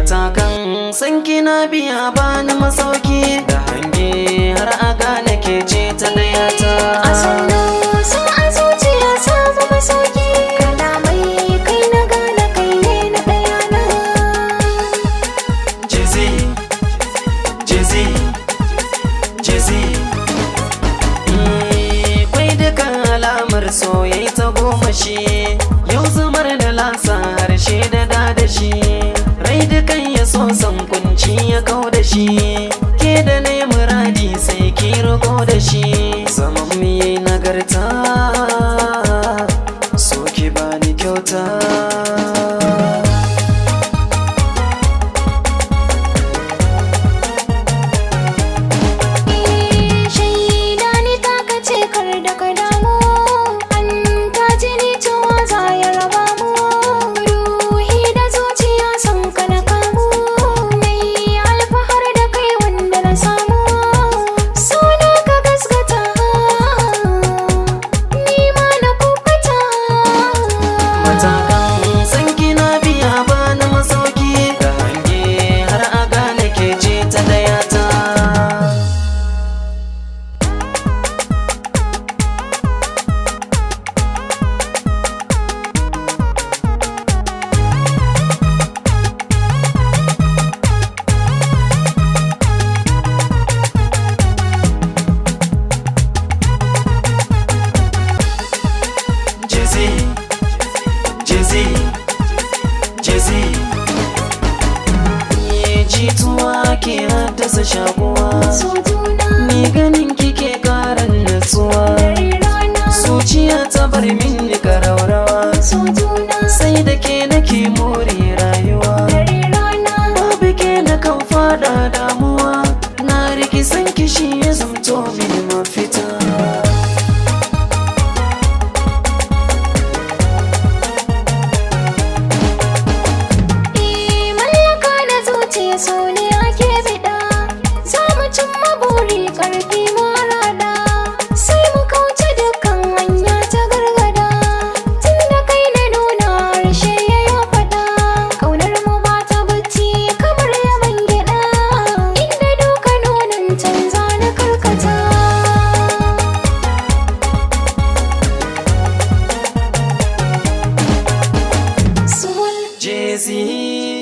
Matakan san kina biya bani masauki da hange har a gane ke ce ta daya ta. A sannu sa a zuciya samu masauki, kalamai kai na gane kai ne na ɗaya na. Jizzy, Jizzy, Jizzy. Kwai dukan alamar soyayya ta goma shi. Yau zumar da lasa harshe da da shi. Rai dukan ya so san kunci ya kau da shi. Ke da na yi muradi sai ki riko da shi. Zaman mu yayi nagarta, so ki bani kyauta. Shaida ni ta kace kar da ka damu, an ta jini cewa za ya raba mu. Ruhi da zuciya sun ka na kamu, nai alfahar da kai wanda na samu. Suna ka gaskata, ni ma na kubuta. Matakan san kina biya bani masauki da hange har a gane ke ce ta daya ta. Jizzy, Jizzy, Jizzy. Jituwa ke haddasa shakuwa. So juna. Ni ganin kike karan natsuwa. Dare rana. Zuciya ta bar min karaurawa. So juna. Sai da ke nake more rayuwa. Dare rana. Babu ke na kan fada damuwa. Na riki san kishi ya zamto mini mafita. Eh, mallaka na zuciya so ne ake biɗa. Za mu cimma buri ƙarfi marada, sai mu kauce dukkan hanya ta gargada. Tun da kai na nuna harshe ya yi faɗa, ƙaunar mu ba ta bacci kamar yaban gyaɗa. Inda duka nunin canza na karkata. Sumul. Jizzy.